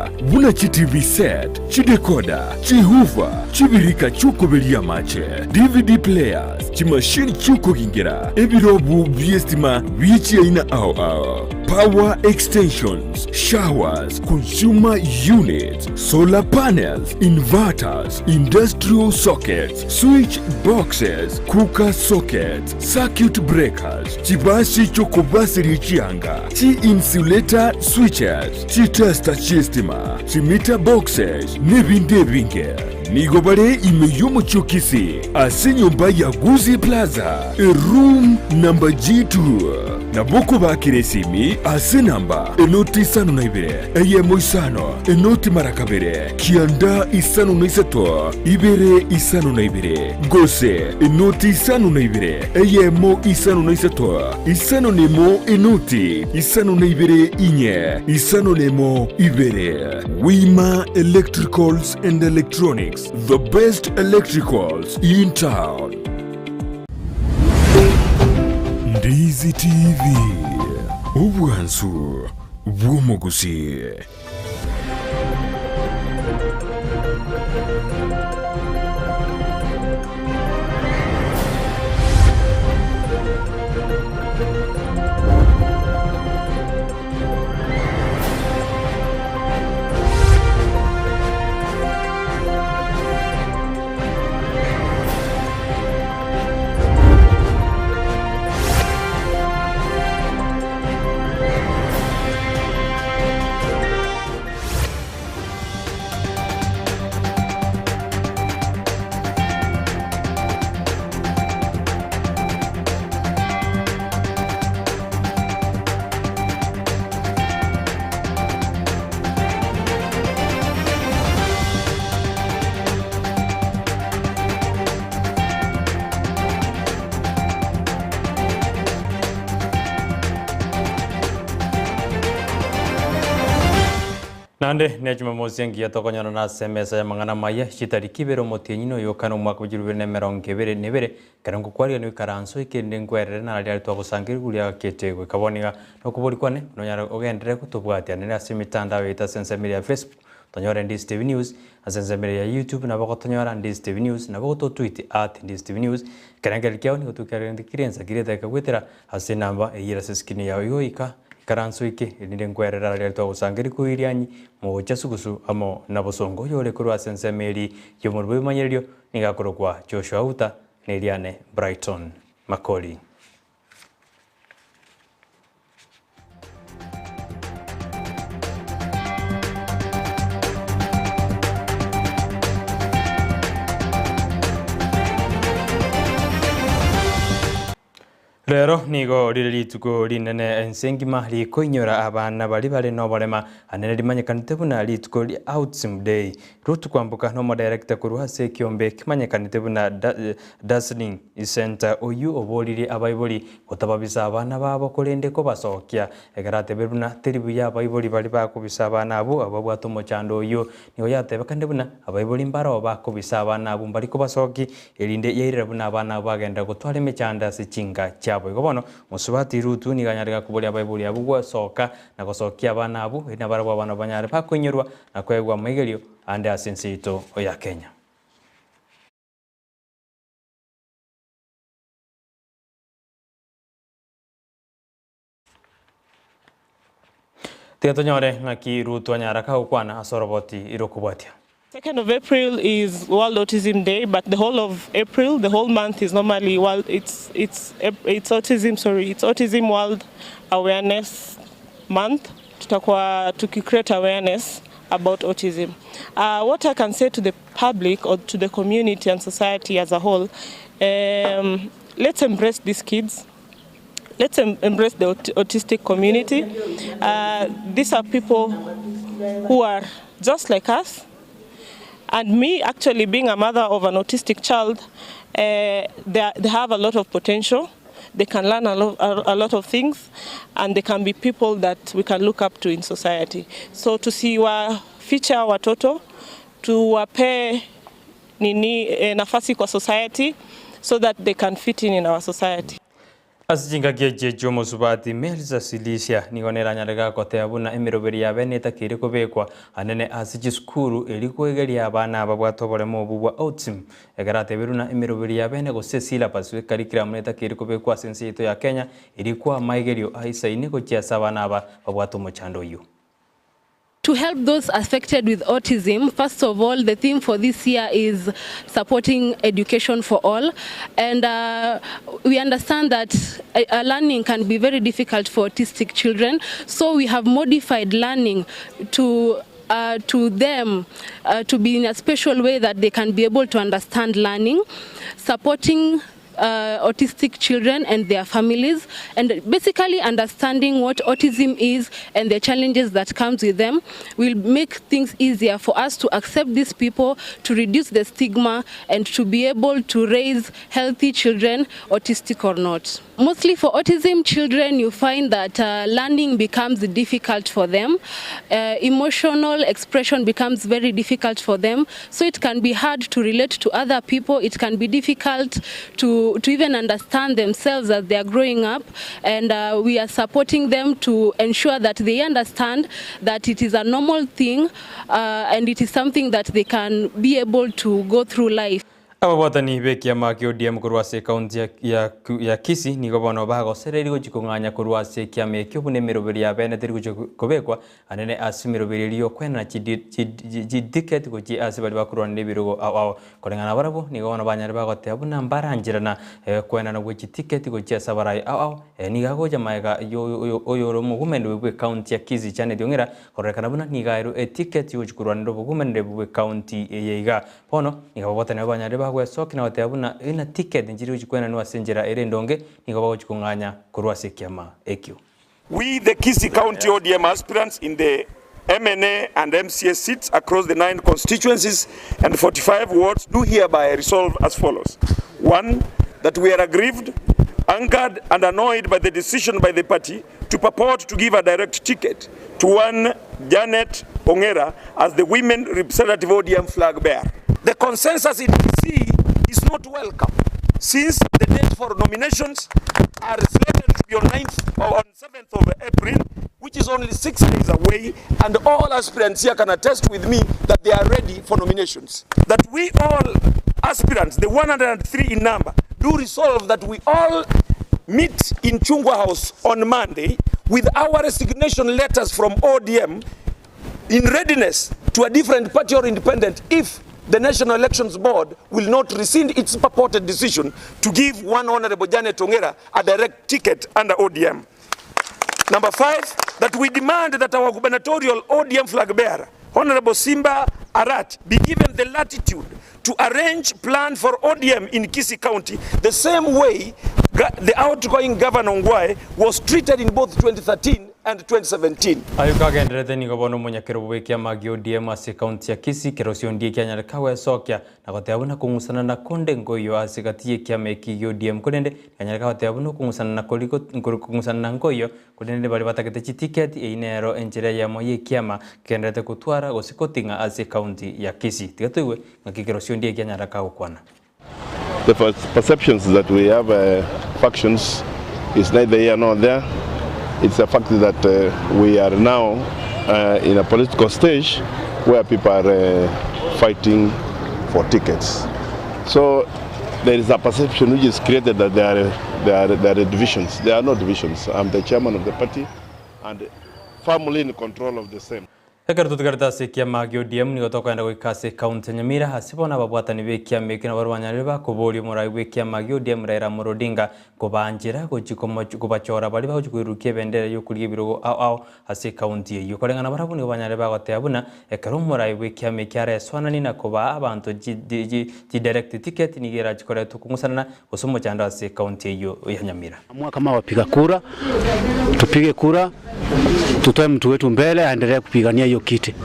chi'estima buna chiTV set, chidecoder, chihoofer, chibirika chi'okoberia amache, DVD players, chimashini chi'okogingera, ebirobu bi'estima bie chiaina ao ao, power extensions, showers, consumer units, solar panels, inverters, industrial sockets, switch boxes, cooker sockets, circuit breakers, chibasi chi'okobaseria chianga, chi-insulator switches, chitester chi'estima, chimeter boxes, n'ebinde ebinge. Nigo bare ime y'omochie o Kisii ase enyomba ya Gusii Plaza, eroom number G2. Nabo okobakera esimi ase enamba enoti isano na ibere, eyemo isano, enoti mara kabere, kianda isano na isato, ibere isano na ibere, gose enoti isano na ibere, eyemo isano na isato, isano nemo enoti isano na ibere inye, isano nemo ibere. Wima Electricals and Electronics, the best electricals in town. Ndizi TV, obwansu bw'omogusii. Naende ne Jumamosi engiya tokonyorana ase emesa y'amang'ana amaya, chitariki ibere omotienyi na oyokane omwaka bwe chilifu ibere na emerongo ebere na ebere, Ekero ngokwariganigwa ikaranso ekende nkwerere nararia aria twagosangereria igoro riagakete goika bono iga. Nokobori kwane, nonyare ogenderere gotobwatia nere ase emetandao yaito ase ensemo eria ya Facebook, tonyore Ndizi TV News, ase ensemo eria ya YouTube nabo ogotonyora Ndizi TV News, nabo ogototweet at Ndizi TV News. Ekerengererio kiao nigo tokiarengeretie kire ensa kire edageka goetera ase enamba eyio ere ase escreen yao igo goika ikaranso eke erinde nkwerere araria aria twagosangereria korwa irianyi mogocha sugusu amo na bosongo oyore korwa ase ensemo eria y'omorwoti bw'ebimanyererio Nigo akorokwa Joshua Uta, na eriane Brighton Makori. Rero nigo rire rituko rinene ense engima rikoinyora abana baria bare noborema, anene rimanyekanete buna rituko ria Autism Day. Ruth Kwamboka nomodaerekta korwa ase ekiombe kemanyekanete buna Dazzling Centre oyio oboririe abaibori gotababisa abana babo korende kobasokia ekero atebire buna teri buya abaibori baria bakobisa abana abwo ababwate omochando oyio. Nigo yatebekande buna abaibori mbaroo bakobisa abana abwo mbari kobasoki Erinde yairera buna abana abwo bagenda gotwara emechando ase chinka chiabo. Igo bono, mosubati Rutu nigo anyare gakoboria abaibori abwo gosoka na gosokia abana abwo, erinde nabarabwo abana banyare bakoinyorwa na koegwa amaigerio ande ase ense yaito ya Kenya. Tiga tonyore ng'aki Rutu anyara kagokwana ase oroboti rw'okobwatia. Second of April is World Autism Day, but the whole of April, the whole month is normally world, it's, it's, it's autism, sorry, it's Autism World Awareness Month. Tutakuwa tuki create awareness about autism. Uh, what I can say to the public or to the community and society as a whole, um, let's embrace these kids. Let's embrace the autistic community. Uh, these are people who are just like us. And me actually being a mother of an autistic child, uh, they, they have a lot of potential. They can learn a lot, a, a lot of things and they can be people that we can look up to in society. So tusiwaficha watoto, tuwape nini eh, nafasi kwa society so that they can fit in in our society. Ase chingaki echi chi'omosubati Melza Silisia nigo neranyare gagoteba buna emeroberi yabe netakeire kobekwa anene ase chisukuru eri koegeria abana ababwate oboremo obwo bwa autism. Ekero atebirie buna emeroberi ya bene gose syllabus curriculum netakeire kobekwa ase ense yaito ya Kenya eri koa amaigerio a isaine gochia ase abana aba babwate omochando oyio. To help those affected with autism, first of all, the theme for this year is supporting education for all. And we understand that learning can be very difficult for autistic children. So we have modified learning to to them to be in a special way that they can be able to understand learning, supporting autistic children and their families, and basically understanding what autism is and the challenges that comes with them will make things easier for us to accept these people, to reduce the stigma, and to be able to raise healthy children, autistic or not. Mostly for autism children, you find that learning becomes difficult for them. Emotional expression becomes very difficult for them. So it can be hard to relate to other people. It can be difficult to even understand themselves as they are growing up. And we are supporting them to ensure that they understand that it is a normal thing and it is something that they can be able to go through life. Ababwatani b'ekiama kia ODM korwa ase ekaunti ya Kisii nigo bono bagosereiri gochia kong'anya korwa ase ekiama ekio buna emeroberi ya bene teri gochia kobekwa anene ase emeroberi eria yokoenana chitiketi gochia ase baria bakorwanera ebirogo ao ao. Koreng'ana nabarabwo nigo bono banyare bagoteba buna mbarancherana koenana gwe chitiketi gochia ase abarai ao ao. Nigo agocha magega oyore omogumendereria bw'ekaunti ya Kisii Janet Ong'era kororekana buna nigo aerwe etiketi yogochia korwanera obogumendereria bw'ekaunti eye iga. Bono nigo babwatani abanyarire bagwesokia na goteba buna ng'a tiketi nchiri gochia kwenanwa ase enchera ere endonge, nigo bagochia kong'anya korwa ase ekiama ekio. We the Kisii County ODM aspirants in the MNA and MCA seats across the 9 constituencies and 45 wards do hereby resolve as follows. 1. That we are aggrieved, angered and annoyed by the decision by the party to purport to give a direct ticket to one Janet Ongera as the women representative ODM flag bearer. The consensus in Kisii is not welcome, since the date for nominations are slated to be on 9th or on 7th of April, which is only 6 days away, and all aspirants here can attest with me that they are ready for nominations. That we all aspirants, the 103 in number, do resolve that we all meet in Chungwa House on Monday with our resignation letters from ODM in readiness to a different party or independent if the National Elections Board will not rescind its purported decision to give one Honorable Janet Ongera a direct ticket under ODM. Number 5, that we demand that our gubernatorial ODM flag bearer, Honorable Simba Arat, be given the latitude to arrange plan for ODM in Kisii County the same way the outgoing Governor Ongwae was treated in both 2013 and 2017. Ayo kagenderete nigo bono omonyakero bw'ekiama gia ODM ase ekaunti ya Kisii kerosio ndie kianyareka gwesokia na goteba buna kong'usana na konde nkoiyo ase gati y'ekiama eki gia ODM korende kanyareka goteba buna okong'usana na kori kong'usana na nkoiyo korende bari batagete chitiketi eyio nero enchera eyemo y'ekiama kegenderete gotwara gose koting'a ase ekaunti ya Kisii. Tiga toigwe ng'aki kerosio ndie kianyareka gokwana. The perceptions that we have factions is neither here nor there. It's a fact that we are now in a political stage where people are fighting for tickets. So there is a perception which is created that there are divisions. There are no divisions. I'm the chairman of the party and firmly in control of the same. Ekero tutigarete ase ekiama gia ODM nigo tokoenda goika ase ekaunti ya Nyamira ase bono ababwatani b'ekiama ekio nabo barwanyarire bakoboria omorai bw'ekiama gia ODM Raila Amolo Odinga kobanchera gochi kobachora baria bagochi koirurukia ebendera y'okoria ebirogo ao ao ase ekaunti eyio. Koreng'ana barabwo nigo banyarire bagoteba buna ekero omorai bw'ekiama ekio areswanani na kobaa abanto chidirect ticket nigo erachi koretwa okong'usanana gose omochando ase ekaunti eyio ya Nyamira. Amua kama wapiga kura, tupige kura, tutoe mtu wetu mbele aendelee kupigania hiyo kiti.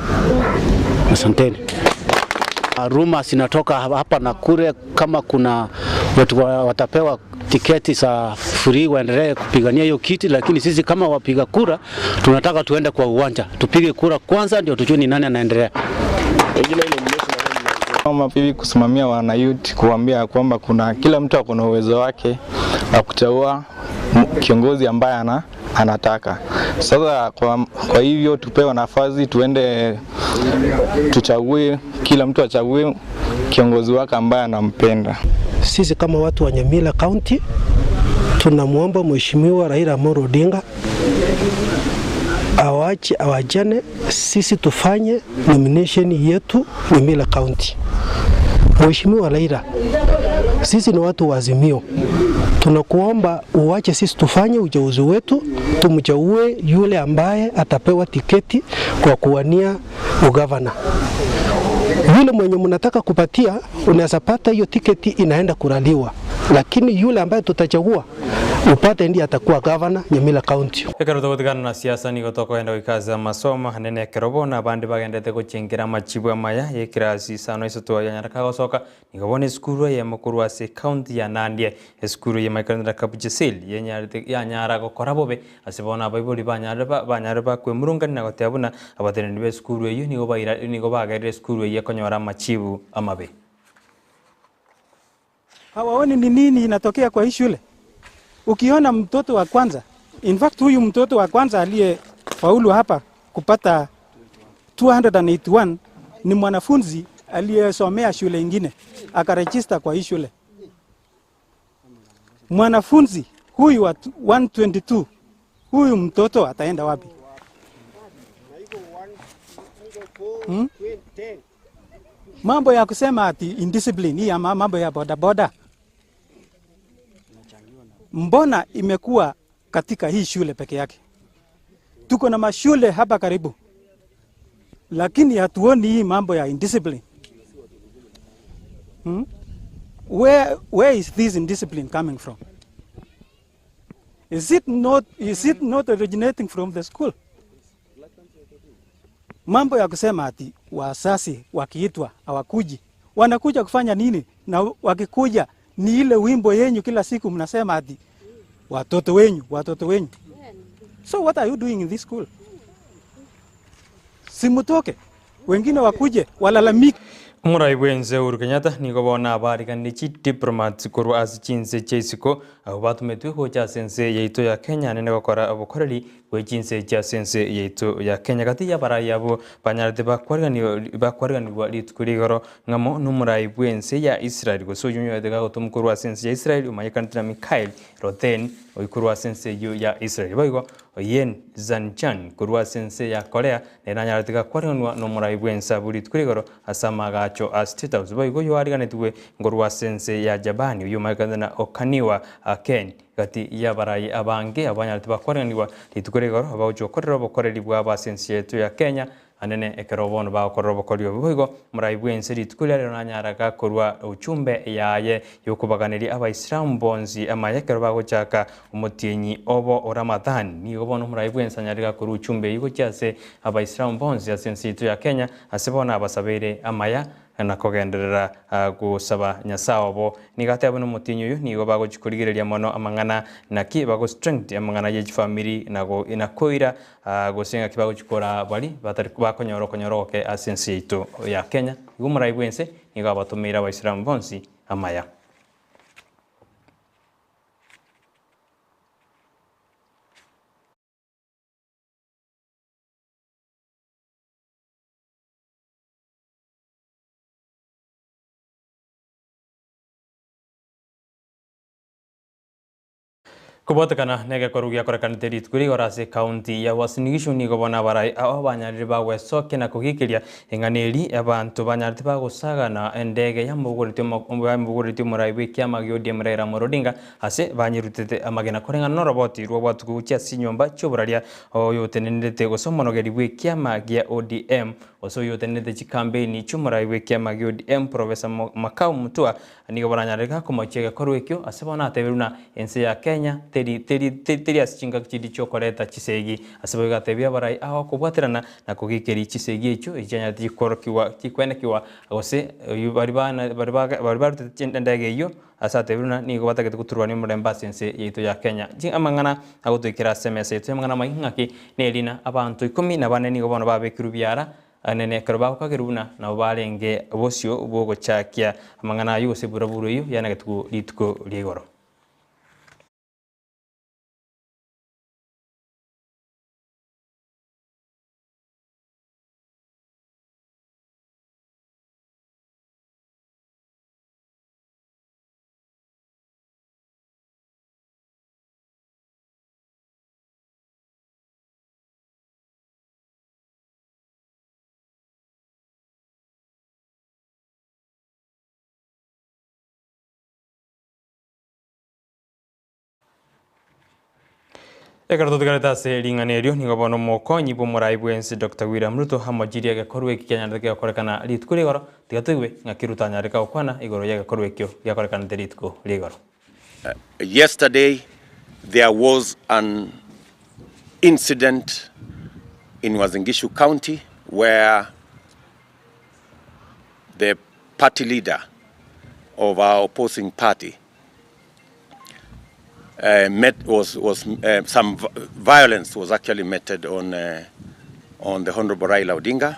Asanteni. Rumors inatoka hapa na kule kama kuna watu watapewa tiketi za free waendelee kupigania hiyo kiti, lakini sisi kama wapiga kura tunataka tuende kwa uwanja, tupige kura kwanza ndio tujue ni nani anaendelea. Kama hivi kusimamia wana youth, kuambia kwamba kuna kila mtu ako na uwezo wake wa kuchagua kiongozi ambaye ana, anataka. Sasa kwa, kwa hivyo tupewe nafasi tuende tuchague, kila mtu achague kiongozi wake ambaye anampenda. Sisi kama watu wa Nyamira County tunamwomba Mheshimiwa Raila Amolo Odinga awache awajane, sisi tufanye nomination yetu Nyamira County. Mheshimiwa Raila, sisi ni watu wa Azimio, tunakuomba uwache sisi tufanye uteuzi wetu, tumchague yule ambaye atapewa tiketi kwa kuwania ugavana. Yule mwenye mnataka kupatia, unaweza pata hiyo tiketi inaenda kuraliwa, lakini yule ambaye tutachagua upate ndiye atakuwa gavana Nyamira County. Ekero togotigana na siasa nigo tokoenda goikaza amasomo anene ekero bono abande bagendete gochengera amachibu amaya ya ekirasi isano isato yanyaraka gosoka nigo bono esukuru eyemo korwa ase ekaunti ya Nandi esukuru eye maikarendera Kabuchesel yenyarete yanyara gokora bobe ase bono abaibori banyare ba- banyare bakwemurungania na goteba buna abateneni ba esukuru eywo nigo baira nigo bagerire esukuru eywo ekonyora amachibu amabe. Hawaoni ni nini inatokea kwa hii shule. Ukiona mtoto wa kwanza, in fact huyu mtoto wa kwanza aliyefaulu hapa kupata 281 ni mwanafunzi aliyesomea shule ingine akarejista kwa hii shule. Mwanafunzi huyu wa 122 huyu mtoto ataenda wapi? Hmm? Mambo ya kusema ati indiscipline hii ama mambo ya bodaboda, mbona imekuwa katika hii shule peke yake? Tuko na mashule hapa karibu, lakini hatuoni hii mambo ya indiscipline. Hmm? Where is this indiscipline coming from? Is it not originating from the school? Mambo ya kusema ati wasasi wakiitwa hawakuji, wanakuja kufanya nini? Na wakikuja ni ile wimbo yenyu kila siku mnasema ati watoto wenyu, watoto wenyu. So what are you doing in this school? Simutoke, wengine wakuje walalamike. Omorai bwa ense Uhuru Kenyatta nigo bono abariganire chidiplomats korwa ase chinse chia isiko abo batumetwe gocha ase ense yaito ya Kenya nene gokora obokoreri bwa chinse chia ase ense yaito ya Kenya gati ya abarai abo banyarete bakwariganirwa rituko ria igoro ng'amo na omorai bwa ense ya Israel gose oywo onyorete gagotoma korwa ase ense ya Israel omanyekanete na Mikhail Roten oikorwa ase ense eywo ya Israel boigo Yen Zanchan korwa ase ense ya Korea nere anyarete gakwariganwa na omorai bwa ense abwo rituko ria igoro ase amagacho a State House boigo oywo ariganetiwe nkorwa ase ense ya Japan oywo omanyekanete na Okaniwa Ken gati ya abarai abange abanyarete bakwariganirwa rituko ria igoro abagochia gokorera obokoreri bwabo ase ense yetu ya Kenya anene ekero bono bagokorera obokori obo boigo omorai bwa ense rituko riria rero nanyaraga korwa ochumbe yaye yokobaganiria abaisilamu bonsi amaya ekero bagochaka omotienyi obo o Ramadhan nigo bono omorai bwa ense anyarire gakorwa ochumbe eywo gochia ase abaisilamu bonsi ase ense yaito ya Kenya ase bono abasabeire amaya na kogenderera gosaba Nyasaye obo. Nigo ateba buna omotienyi oyo nigo bagochia korigereria mono amang'ana naki bago strength amang'ana ye chifamiri na go na koira gose ng'aki bagochia koraa baria batari bakonyora okonyora ogoke ase ense yaito ya Kenya. Igo omorai bwa ense nigo abatomeire abaisilamu bonsi amaya. Kobwatekana na egekoru giakorekanete rituko rigoro ase ekaunti ya Uasin Gishu nigo bono abarai aba banyarire bagwesokia na kogiikeria eng'ana eri abanto banyarete bagosagana endege yamobogoretie yamobogoretie omorai bwa ekiama gia ODM Raila Amolo Odinga ase banyerutete amagena koreng'ana na oroboti rw'obwatuko gochia ase chinyomba chioboraria oyotenenerete gose omonogeri bwa ekiama gia ODM gose oyotenenerete chikampeini chiomorai bwa ekiama gia ODM Professor Makau Mutua Nigo baranyare komochia egekorwa ekio ase bono atebirie buna ense ya Kenya teri teri teri ase chingaki chiria chiokoreta chisegi. Ase boigo atebirie abarai ao kobwaterana na kogikeria chisegi echio echio chianyarete chikorokigwa chikwenekigwa gose oyio baria bana baria baga baria barutete endege eyio ase atebirie buna nigo batagete goturwania omorembe ase ense yaito ya Kenya. Chi amang'ana agotoikera ase emesa yaito y'amang'ana amaya ng'aki nerina abanto ikomi na bane nigo bono babekirwe biara Anene ekero bagokagerwa buna nabo barenge bosio bw'ogochakia amang'ana ayio gose buraburu eyio yanagetigwe rituko ria igoro. Ekero totigarete ase ring'ana erio, nigo bono omokonyi bw'omorai bw'ense Doctor William Ruto amochirie egekorwa eki kianyarete gegokorekana rituko ria igoro, tiga toigwe ng'aki Ruto anyareka gokwana igoro y'egekorwa ekio giakorekanete rituko ria igoro. Yesterday there was an incident in Uasin Gishu County where the party leader of our opposing party uh, met was was uh, some violence was actually meted on uh, on the Honorable Raila Odinga.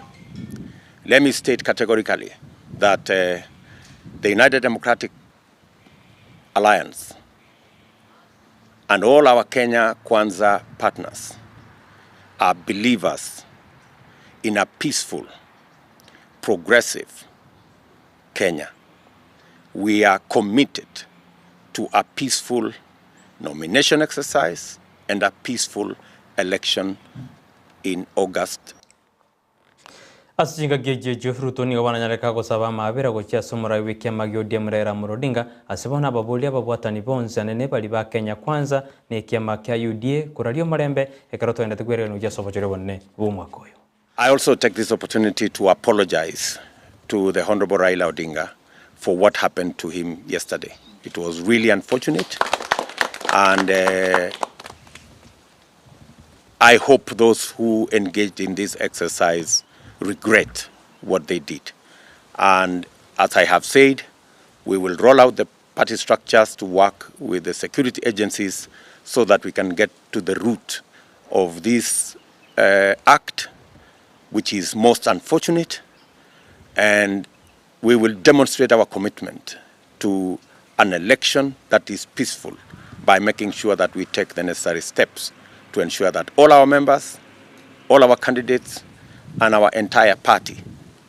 Let me state categorically that uh, the United Democratic Alliance and all our Kenya Kwanza partners are believers in a peaceful, progressive Kenya. We are committed to a peaceful nomination exercise and a peaceful election in August. Ase chingaki echi echio, Ruto nigo bananyareka gosaba amaabera gochia ase omorai bw'ekiama gia ODM Raila Amolo Odinga, ase bono ababoria ababwatani bonsi anene baria ba Kenya Kwanza na ekiama kia UDA koraria omorembe ekero toendete kweregania gochia ase obochori obonene bw'omwaka oyo. I also take this opportunity to apologize to the Honorable Raila Odinga for what happened to him yesterday. It was really unfortunate and uh, I hope those who engaged in this exercise regret what they did. And as I have said, we will roll out the party structures to work with the security agencies so that we can get to the root of this uh, act, which is most unfortunate. And we will demonstrate our commitment to an election that is peaceful by making sure that we take the necessary steps to ensure that all our members, all our candidates, and our entire party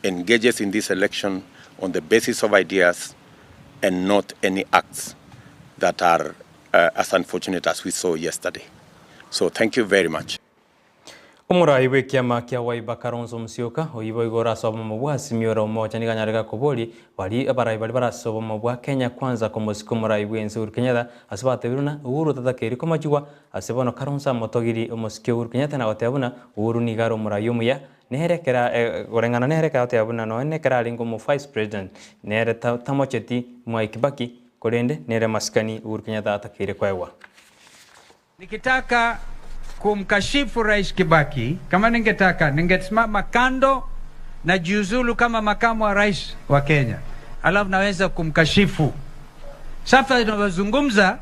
engages in this election on the basis of ideas and not any acts that are uh, as unfortunate as we saw yesterday. So thank you very much. Omorai bw'ekiama kia Wiper Kalonzo Musyoka oyio boigo ore ase obomo bwa Azimio la Umoja nigo anyareka koboria baria abarai baria bare ase obomo bwa Kenya Kwanza komosika omorai bw'ense Uhuru Kenyatta ase batebire buna Uhuru tatakeiri komachigwa ase bono Kalonzo amotogiri omosike Uhuru Kenyatta na goteba buna Uhuru nigo are omorai omuya nere ekero koreng'ana nere ekero agoteba buna nonya nekero arenge omo vice president nere tamocheti Mwai Kibaki korende nere amasikani Uhuru Kenyatta atakeire koegwa. Nikitaka kumkashifu Rais Kibaki, kama ningetaka ningesimama kando na jiuzulu kama makamu wa rais wa Kenya, alafu naweza kumkashifu. Sasa tunavyozungumza,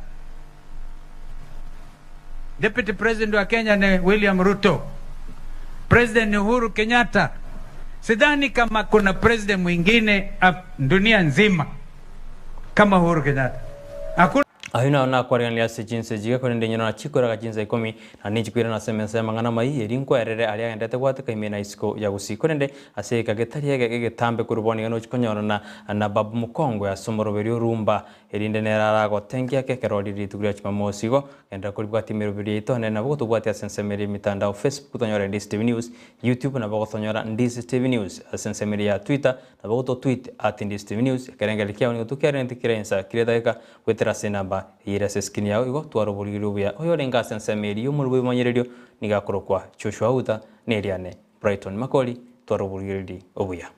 Deputy President wa Kenya ni William Ruto, President ni Uhuru Kenyatta. Sidhani kama kuna president mwingine dunia nzima kama Uhuru Kenyatta. Hakuna. Ayio naro nakwarigania ase chinsa echi iga, korende inye nachikoraga chinsa ikomi, na ninchikwirana ase emesa y'amang'ana amayia, erio nkwerere aria agenderete gwateka ime na isiko ya gusii. Korende ase egeka getari egetambe korwa bono iga nochi konyorana na babu mokongwe ase omoroberio orumba, erinde nere aragotengie ake ekero rire rituko ria Jumamosi. Igo, genderera koribwatia emeroberio yaito, nere nabo gotobwatia ase ensemo eria y'emitandao, Facebook tonyore Ndisi TV News, YouTube nabo gotonyora Ndisi TV News, ase ensemo eria ya Twitter nabo gototweet at Ndisi TV News, ekerengererio kiao nigo tokiareneti kera ensa, kera edageka, Goetera ase enamba eye ere ase eskrini yao igo twara oborigereria obuya. Oyorenge ase ensemo eria y'omorero bw'ebimanyererio nigo akorokwa Joshua Auta, na eriane Brighton Makori, twara oborigereria obuya.